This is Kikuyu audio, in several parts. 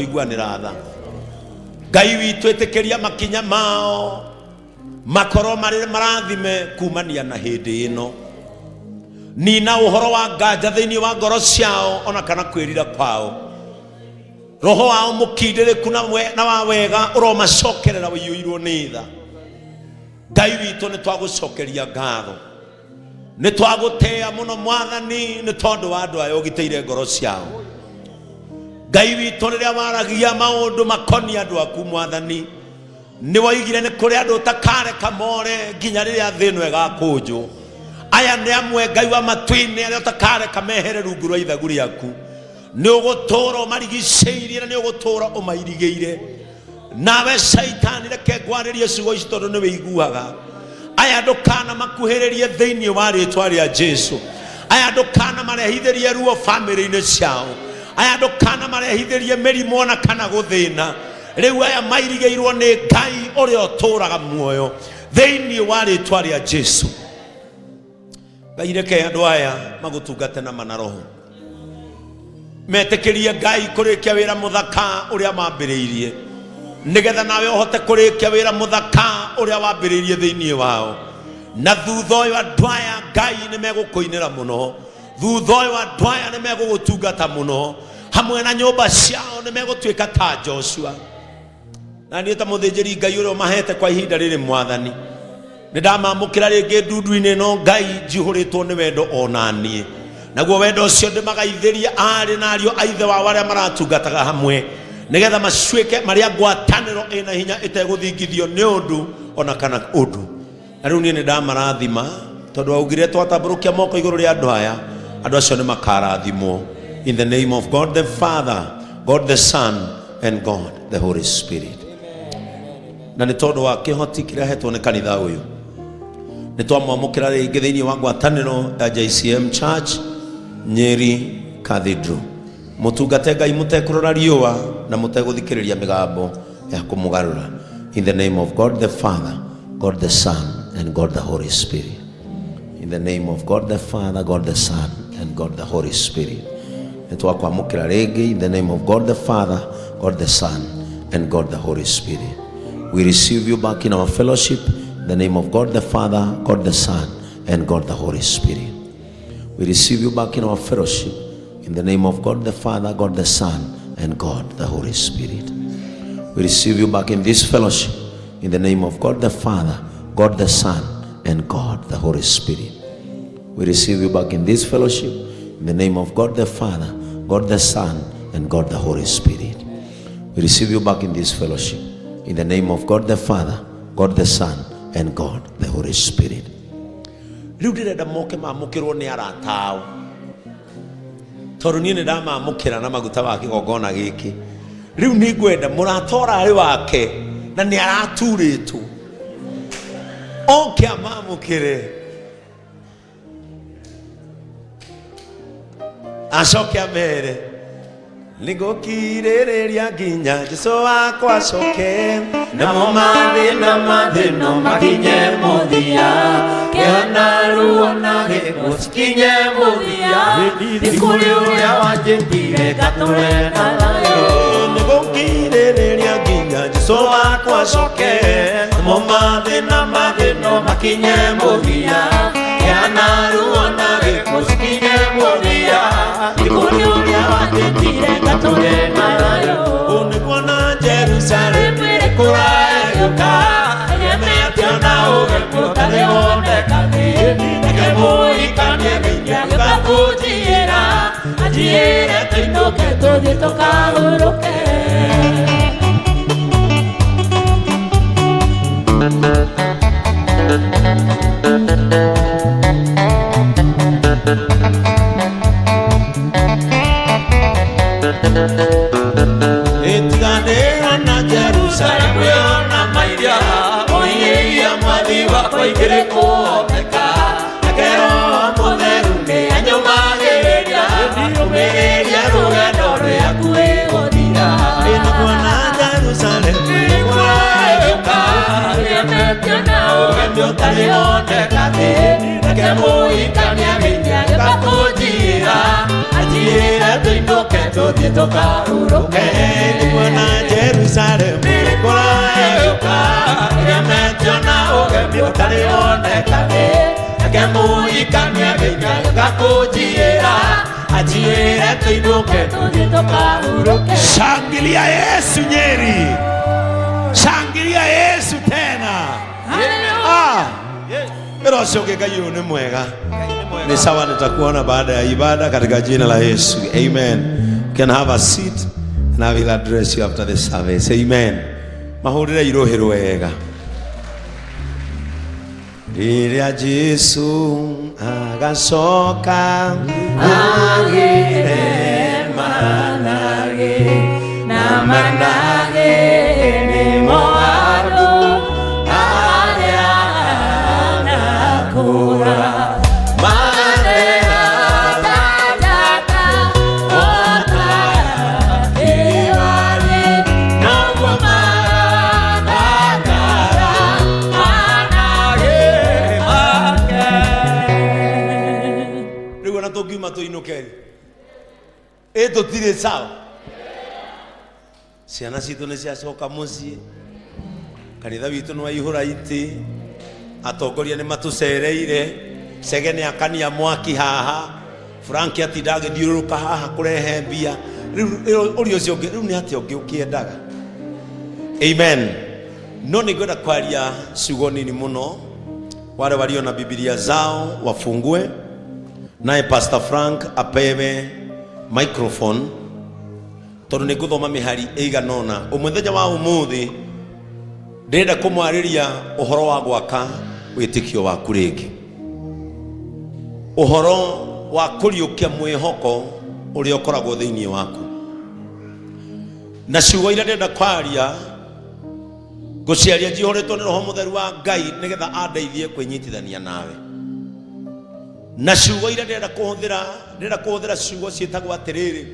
Kũiguanĩra tha. Ngai witũ, ĩtĩkĩria makinya mao makorwo marĩ marathime kumania na hĩndĩ ĩno. Nina ũhoro wa nganja thĩinĩ wa ngoro ciao ona kana kwĩrira kwao. Roho wao mũkindĩrĩku na wa wega ũromacokerera ũiyũirwo nĩ tha. Ngai witũ, nĩ twagũcokeria ngatho, nĩ twagũtĩa mũno Mwathani, nĩ tondũ wa andũ aya ũgitĩire ngoro ciao. Ngai witũ, rĩrĩa waragia maũndũ makoniĩ andũ aku, Mwathani, nĩ woigire nĩ kũrĩ andũ ũtakareka more nginya rĩrĩa thĩ ĩno ĩgakũnjwo. Aya nĩ amwe, Ngai wa matu-inĩ, arĩa ũtakareka mehere rungu rwa ithagu rĩaku. Nĩ ũgũtũũra ũmarigicĩirie na nĩ ũgũtũũra ũmairigĩire. Nawe Caitani, reke ngwarĩrie ciugo ici tondũ nĩ wĩiguaga. Aya ndũkana makuhĩrĩrie thĩinĩ wa rĩtwa rĩa Jesu. Aya ndũkana marehithĩrie ruo bamĩrĩ-inĩ ciao. Aya ndũkana marehithĩrie mĩrimũ ona kana gũthĩna. Rĩu aya mairigĩirwo nĩ Ngai ũrĩa ũtũũraga muoyo thĩinĩ wa rĩtwa rĩa Jesu. Ngai, reke andũ aya magũtungate na mana roho, metĩkĩrie Ngai kũrĩkia wĩra mũthaka ũrĩa mambĩrĩirie, nĩgetha nawe ũhote kũrĩkia wĩra mũthaka ũrĩa wambĩrĩirie thĩinĩ wao. Na thutha ũyũ andũ aya, Ngai, nĩ megũkũinĩra mũno. Thutha ũyũ andũ aya nĩ megũgũtungata mũno hamwe na nyũmba ciao, nĩ megũtuĩka ta Joshua. Na niĩ ta mũthĩnjĩri Ngai ũrĩa ũmahete kwa ihinda rĩrĩ, Mwathani, nĩ ndamamũkĩra rĩngĩ ndundu-inĩ ĩno, Ngai, njihũrĩtwo nĩ wendo ona niĩ. Naguo wendo ũcio ndĩmagaithĩrie aarĩ na ariũ a ithe wao arĩa maratungataga hamwe, nĩgetha macuĩke marĩa ngwatanĩro ĩna hinya ĩtegũthingithio nĩ ũndũ ona kana ũndũ. Na rĩu niĩ nĩ ndamarathima tondũ waugire twatambũrũkia moko igũrũ rĩa andũ aya, andũ acio nĩ makarathimwo. In the name of God the Father, God the Son and God the Holy Spirit. Na nĩ tondũ wa kĩhoti kĩrĩa hetwo nĩ kanitha ũyũ, nĩ twamwamũkĩra rĩngĩ thĩinĩ wa ngwatanĩro ya JCM Church Nyeri Cathedral. Mũtungate Ngai mũtekũrora riũa na mũtegũthikĩrĩria mĩgambo ya kũmũgarũra. In the name of God the Father, God the Son and God the Holy Spirit. In the name of God the Father, God the Son and God the Holy Spirit. Nĩ twakwamũkĩra rĩngĩ. In the name of God the Father, God the Son and God the Holy Spirit. We receive you back in our fellowship in the name of God the Father, God the Son and God the Holy Spirit. We receive you back in our fellowship in the name of God the Father, God the Son, and God the Holy Spirit. We receive you back in this fellowship in the name of God the Father, God the Son, and God the Holy Spirit. We receive you back in this fellowship in the name of God the Father, God the Son, and God the Holy Spirit. We receive you back in this fellowship in the name of God the Father, God the Son, and God the Holy Spirit. Rĩu ndĩrenda moke mamũkĩrwo nĩ arata ao, tondũ niĩ nĩ ndamamũkĩra na maguta ma kĩgongona gĩkĩ. Rĩu nĩ ngwenda mũrata ũrarĩ wake na nĩ araturĩtwo oke amamũkĩre, acoke amere, "Nĩngũkirĩrĩria nginya Jesũ wakwa acoke, namo mathĩna mathĩno makinye mũthia, kĩona ruo na gĩkuũ cikinye mũthia, nĩ kũrĩ ũrĩa wanjĩtire ngatũre na thayũ." Nĩngũkirĩrĩria nginya Jesũ wakwa acoke, namo mathĩna mathĩno makinye mũthia, kĩona ruo na gĩkuũ cikinye mũthia, nĩ kũrĩ ũrĩa wanjĩtire ngatũre na thayũ. Nĩkuona Jerusalemu ĩrĩ kũraya gĩũka, ĩgemetio na ũgemu ũtarĩ woneka thĩ, reke mũhikanie nginya gĩũka kũnjiyĩra, anjiyĩre tũinũke tũthiĩ tũkahurũke. Ĩtiganĩra Jerusalemu yona mairia oiria mwathi wakwa igĩrĩ kũhoteka, nake Roho Mũtheru nĩ anyũmagĩrĩria, rũmĩrĩria rũgendo rwĩhakuhĩ gũthira. Nĩkuona Jerusalemu ĩrĩ kũraya gĩũka, ĩgemetio na ũgeni ũtarĩ woneka thĩ, reke mũhikania nginya gĩũka kũnjiyĩra, anjiyĩre tũinũke. Tũthiĩ tũkahurũke. Nĩmuona Jerusalemu Nĩkũrayũka, ĩgemetio na ũgemi ũtarĩ wonekane. Nake mũhikania agĩikara kũnjiyĩra, anjiyĩre tũinũke tũthiĩ tũkahurũke. Shangilia Yesu Nyeri, shangilia Yesu tena. Ah, wĩra ũcio ũngĩ Ngai ũyũ nĩ mwega. Ni sawa, nitakuona baada ya ibada katika jina la Yesu. Amen. You can have a seat and I will address you after the service. Amen. Mahũrĩre irũhĩ wega. Rĩrĩa Jesu agacoka Agĩre manage na manage nĩmo andũ arĩa anakũra. Rĩu ona tũngiuma tũinũke rĩ, ĩ tũtirĩ sawa. Ciana citũ nĩ ciacoka mũciĩ, kanitha witũ nĩ waihũra itĩ, atongoria nĩ matũcereire, Chege nĩ akania mwaki haha, Frank atinda agĩthiũrũrũka haha kũrehe mbia. Rĩu ũria ũcio ũngĩ, rĩu nĩ atĩa ũngĩ ũkĩendaga? Amen. No nĩ ngwenda kwaria ciugo nini mũno. Wale walio na Biblia zao wafungue, naye Pastor Frank apewe microphone tondũ nĩ ngũthoma mĩhari ĩigana ũna. Mũthenya wa ũmũthĩ ndĩrenda kũmwarĩria ũhoro wa gwaka wĩtĩkio waku rĩngĩ, ũhoro wa kũriũkia mwĩhoko ũrĩa ũkoragwo thĩinĩ waku. Na ciugo iria ndĩrenda kwaria ngũciaria njihũrĩtwo nĩ Roho Mũtheru wa Ngai nĩgetha andeithie kwĩnyitithania nawe. Na ciugo iria ndĩrenda kũhũthĩra, ndĩrenda kũhũthĩra ciugo ciĩtagwo atĩrĩrĩ,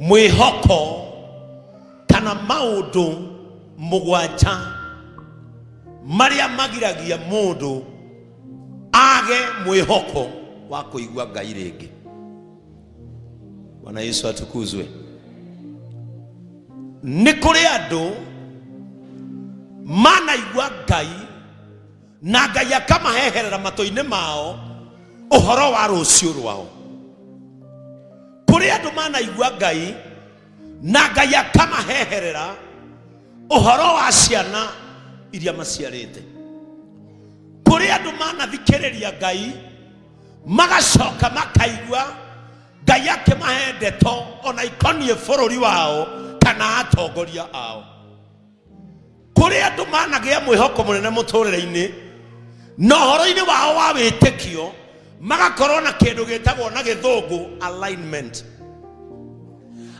mwĩhoko kana maũndũ mũgwanja marĩa magiragia mũndũ age mwĩhoko wa kũigua Ngai rĩngĩ. Bwana Yesu atukuzwe. Nĩ kũrĩ andũ manaigua Ngai na Ngai akamaheherera matũ-inĩ mao ũhoro wa rũciũ rwao. Kũrĩ andũ manaigua Ngai na Ngai akamaheherera ũhoro wa ciana iria maciarĩte. Kũrĩ andũ manathikĩrĩria Ngai magacoka makaigua Ngai akĩmahe ndeto ona ikoniĩ bũrũri wao kana atongoria ao. Kũrĩ andũ managĩa mwĩhoko mũnene mũtũrĩre-inĩ na ũhoro-inĩ wao wa wĩtĩkio magakorwo na kĩndũ gĩtagwo na gĩthũngũ alignment,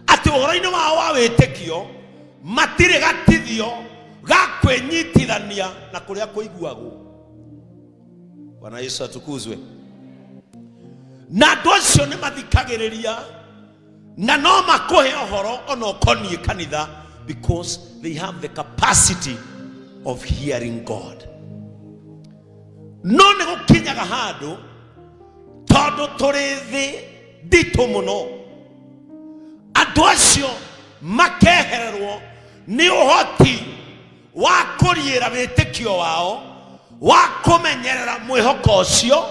atĩ ũhoro-inĩ wao wa wĩtĩkio matirĩ gatithio ga kwĩnyitithania na kũrĩa kũiguagwo. Bwana Yesu atukuzwe. Na andũ acio nĩ mathikagĩrĩria na no makũhe ũhoro ona ũkoniĩ kanitha, because they have the capacity of hearing God. No nĩ gũkinyaga handũ tondũ tũrĩ thĩ nditũ mũno, andũ acio makehererwo nĩ ũhoti wa kũriĩra wĩtĩkio wao, wa kũmenyerera mwĩhoko ũcio,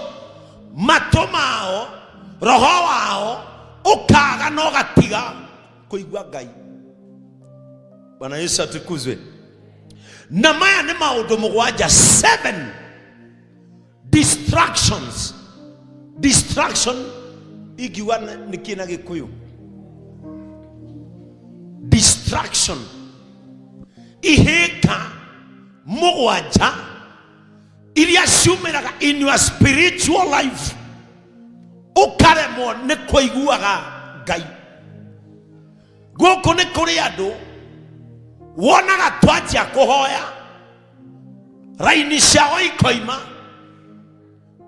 matũ mao, roho wao ũkaga na ũgatiga kũigua Ngai. Bwana Yesu atukuzwe. Na maya nĩ maũndũ mũgwanja, 7 distractions. Distraction ingiuga nĩ kĩ na Gĩkũyũ? Distraction, ihĩnga mũgwanja iria ciumĩraga in your spiritual life ũkaremwo nĩ kũiguaga Ngai. Gũkũ nĩ kũrĩ andũ wonaga twanjia kũhoya raini ciao ikoima,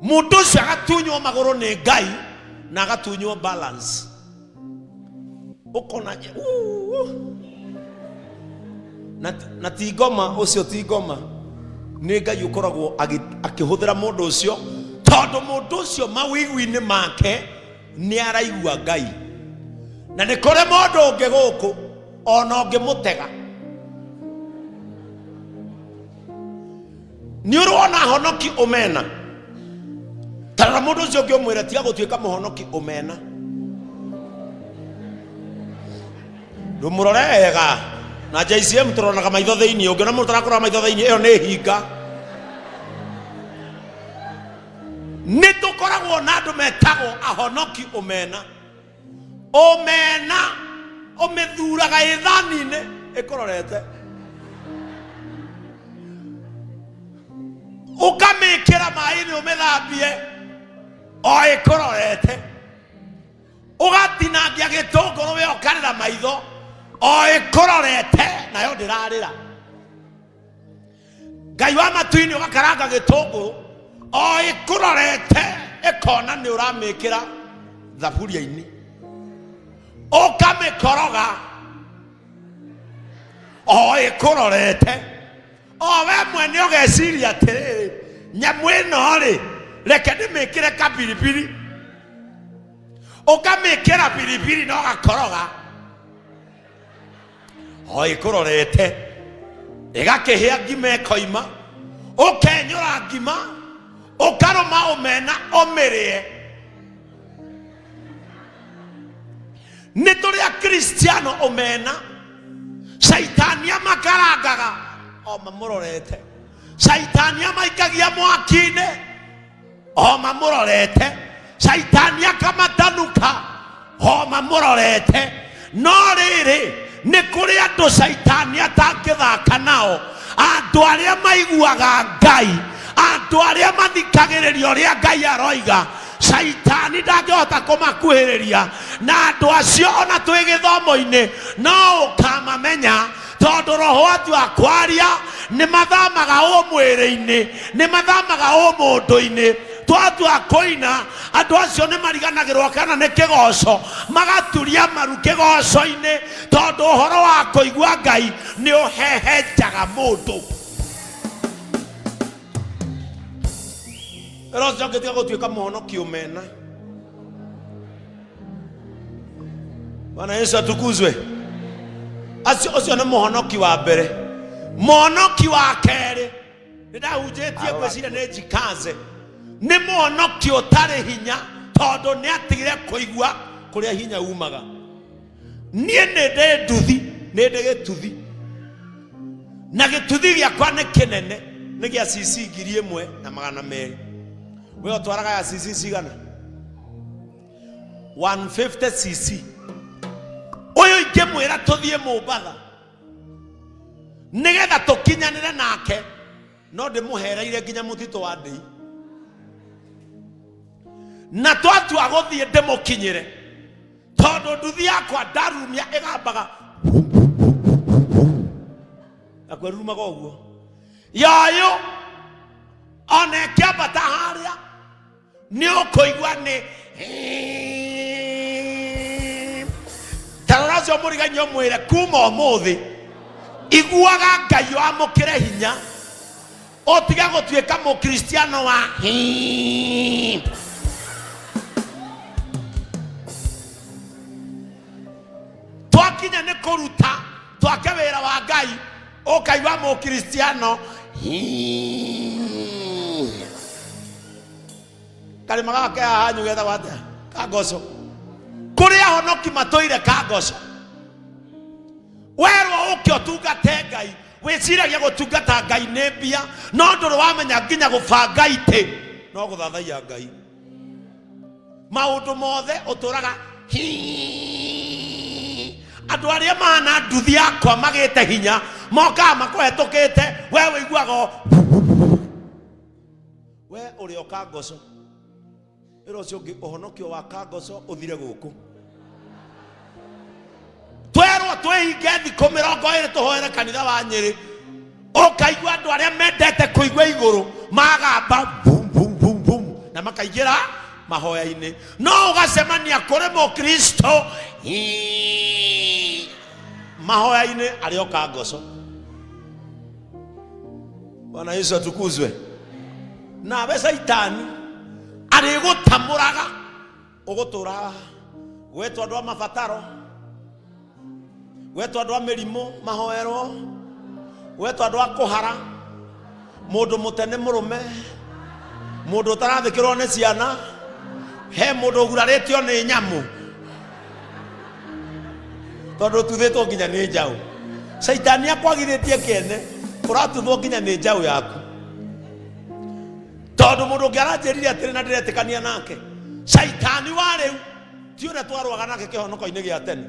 mũndũ ũcio agatunywo magũrũ nĩ Ngai na agatunywo balance, ũkona uu. Na ti ngoma, ũcio ti ngoma, nĩ Ngai ũkoragwo akĩhũthĩra mũndũ ũcio, tondũ mũndũ ũcio mawĩigwi-inĩ make nĩ araigua Ngai. Na nĩ kũrĩ mũndũ ũngĩ gũkũ ona ũngĩmũtega. Nĩ ũrona honoki ũmena. Tarora mũndũ ũcio ũngĩ ũmwĩre tiga gũtuĩka mũhonoki ũmena. Ndũmũrore wega. Na JCM tũronaga maitho thĩinĩ, ũngĩona mũndũ ũtarakũrora maitho thĩinĩ, ĩyo nĩ hinga. Nĩ tũkoragwo na andũ metagwo ahonoki ũmena. Ũmena ũmĩthuraga ĩthani-inĩ ĩkũrorete, ũkamĩkĩra maĩ-inĩ ũmĩthambie o ĩkũrorete, ũgatinangia gĩtũngũrũ we ũkarĩra maitho o ĩkũrorete, nayo ndĩrarĩra. Ngai wa matu-inĩ ũgakaranga gĩtũngũrũ o ĩkũrorete, ĩkona nĩ ũramĩkĩra thaburia-inĩ, ũkamĩkoroga o ĩkũrorete, o we mwene ũgeciria atĩrĩrĩ, nyamũ ĩno rĩ, reke ndĩmĩkĩre kabiribiri. Ũkamĩkĩra biribiri na ũgakoroga o ĩkũrorete, ĩgakĩhĩa ngima ĩkoima, ũkenyũra ngima, ũkarũma ũmena ũmĩrĩe. Nĩ tũrĩ akristiano ũmena, caitani amakarangaga o mamũrorete, caitani amaikagia mwaki-inĩ o mamũrorete, caitani akamatanuka o mamũrorete. No rĩrĩ, nĩ kũrĩ andũ caitani atangĩthaka nao, andũ arĩa maiguaga Ngai, andũ arĩa mathikagĩrĩria ũrĩa Ngai aroiga, caitani ndangĩhota kũmakuhĩrĩria. Na andũ acio ona twĩ gĩthomo-inĩ no ũkamamenya, tondũ roho atua kwaria nĩ mathamaga ũmwĩrĩ-inĩ, nĩ mathamaga ũmũndũ-inĩ. Twatua kũina, andũ acio nĩ mariganagĩrwo kana nĩ kĩgoco, magaturia maru kĩgoco-inĩ, tondũ ũhoro wa kũigua Ngai nĩ ũhehenjaga mũndũ. Roho ũcio ũngĩtiga gũtuĩka mũhonoki ũmena. Bwana Yesu atukuzwe. Acio ũcio nĩ mũhonoki wa mbere. Mũhonoki wa kerĩ nĩ ndahunjĩtie ngwĩciria nĩ njikaze, nĩ mũhonoki ũtarĩ hinya, tondũ nĩ atigire kũigua kũrĩa hinya umaga. Niĩ nĩ ndĩ nduthi, nĩ ndĩ gĩtuthi, na gĩtuthi gĩakwa nĩ kĩnene, nĩ gĩa cc 1200. We ũtwaraga ya cc cigana? 150 cc. Ũyũ ingĩmwĩra tũthiĩ Mombatha nĩgetha tũkinyanĩre nake, no ndĩmũhereire nginya mũtitũ wa ndĩi, na twatua gũthiĩ ndĩmũkinyĩre, tondũ nduthi yakwa ndarumia ĩgambaga na kwĩrurumaga ũguo yoyo, ona ĩkĩambata harĩa nĩ ũkũigua nĩ tarora. Ũcio mũriganio mwĩre kuma ũmũthĩ iguaga Ngai, wamũkĩre hinya, ũtige gũtuĩka mũkristiano wa twakinya nĩ kũruta twake wĩra wa Ngai, ũkaigua mũkristiano karĩma gaka ke haha hanyu getagwo atĩa? Kangoco. Kũrĩ ahonoki matũire Kangoco. Werwo ũke ũtungate Ngai, wĩciragia gũtungata Ngai nĩ mbia, no ndũrĩ wamenya nginya gũbanga itĩ no gũthathaiya Ngai. Maũndũ mothe ũtũraga andũ arĩa mahana nduthi yakwa magĩte hinya mokaga makũhetũkĩte, we wĩiguaga o we ũrĩ o Kangoco. Wĩra ũcio ũngĩ, ũhonokio wa Kangoco ũthire gũkũ. Twerwo twĩhinge thikũ 20 tũhoere kanitha wa Nyĩrĩ, ũkaigua andũ arĩa mendete kũigua igũrũ magamba vum, vum, vum, vum, na makaingĩra mahoya-inĩ, no ũgacemania kũrĩ mũkristo mahoya-inĩ arĩ o Kangoco. Bwana Yesu atukuzwe. Nawe Caitani arĩgũtamũraga ũgũtũra haha gwetwo andũ a mabataro. Gwetwo andũ a mĩrimũ mahoerwo, gwetwo andũ a kũhara, mũndũ mũte nĩ mũrũme, mũndũ ũtarathĩkĩrwo nĩ ciana, he mũndũ ũgurarĩtio nĩ nyamũ tondũ ũtuthĩtwo nginya nĩ njaũ. Caitani akwagithĩtie kĩene, ũratuthwo nginya nĩ njaũ yaku. Tondũ mũndũ ũngĩ aranjĩrire atĩrĩ na ndĩretĩkania nake, caitani wa rĩu ti ũrĩa twarũaga nake kĩhonoko-inĩ gĩa tene.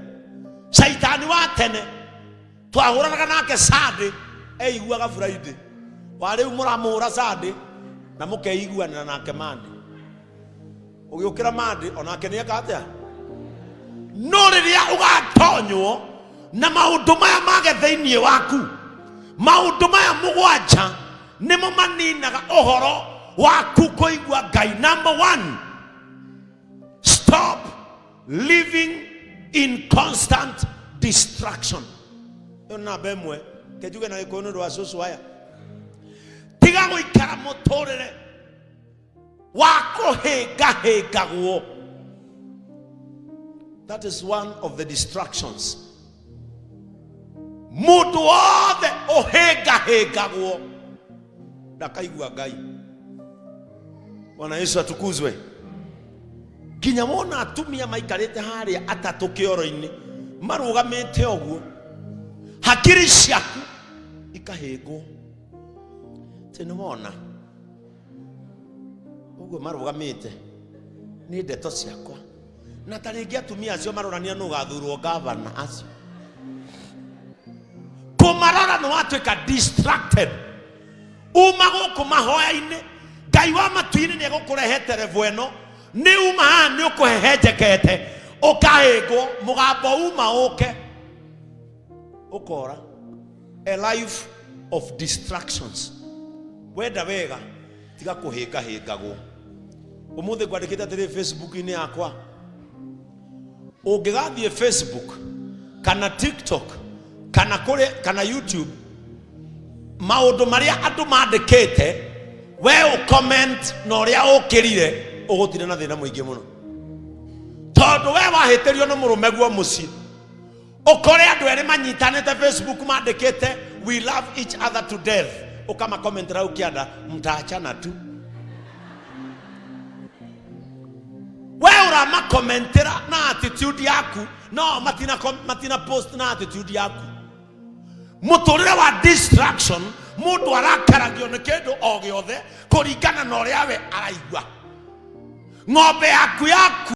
Caitani wa tene twahũranaga nake Sunday, eiguaga Friday. Wa rĩu mũramũhũra Sunday na mũkeiguanĩra nake Monday. Ũgĩũkĩra Monday onake nĩ eka atĩa? No rĩrĩa ũgatonywo na maũndũ maya mage thĩinĩ waku, maũndũ maya mũgwanja nĩmo maninaga ũhoro waku kũigua Ngai. Number one, stop living in constant distraction. Ĩyo nĩ namba ĩmwe. Ke njuge na Gĩkũyũ nĩ ũndũ wa cũcũ aya. Tiga gũikara mũtũrĩre wa kũhĩngahĩngagwo. That is one of the distractions. Mũndũ wothe ũhĩngahĩngagwo ndakaigua Ngai. Bwana Yesu atukuzwe. Nginya wona atumia maikarĩte harĩa atatũ kĩoro-inĩ marũgamĩte ũguo, hakiri ciaku ikahĩngwo. Atĩ nĩ wona ũguo marũgamĩte nĩ ndeto ciakwa. Na ta rĩngĩ atumia acio marorania nũ ũgathurwo gavana acio, kũmarora nĩ watuĩka distracted. Uma gũkũ mahoya-inĩ, Ngai wa matu-inĩ nĩ egũkũrehete level ĩno. Nĩ uma haha nĩ ũkũhehenjekete ũkahĩngwo, mũgambo uma ũke ũkora. A life of distractions. Wenda wega tiga kũhĩngahĩngagwo. Ũmũthĩ ngwandĩkĩte atĩrĩ Facebook-inĩ yakwa, ũngĩgathiĩ Facebook kana TikTok kana kũrĩ kana YouTube, maũndũ marĩa andũ mandĩkĩte we ũcomment na ũrĩa ũkĩrire, ũgũtinda na thĩna mũingĩ mũno, tondũ we wahĩtĩrio nĩ mũrũme guo mũciĩ. Ũkore andũ erĩ manyitanĩte Facebook mandĩkĩte we love each other to death, ũkamakomentera ũkĩanda mtaachana tu. We ũramakomentera na attitude yaku, no matina post na attitude yaku. Mũtũrĩre wa distraction, mũndũ arakaragio nĩ kĩndũ o gĩothe kũringana na ũrĩa we araigua. Ng'ombe yaku yaku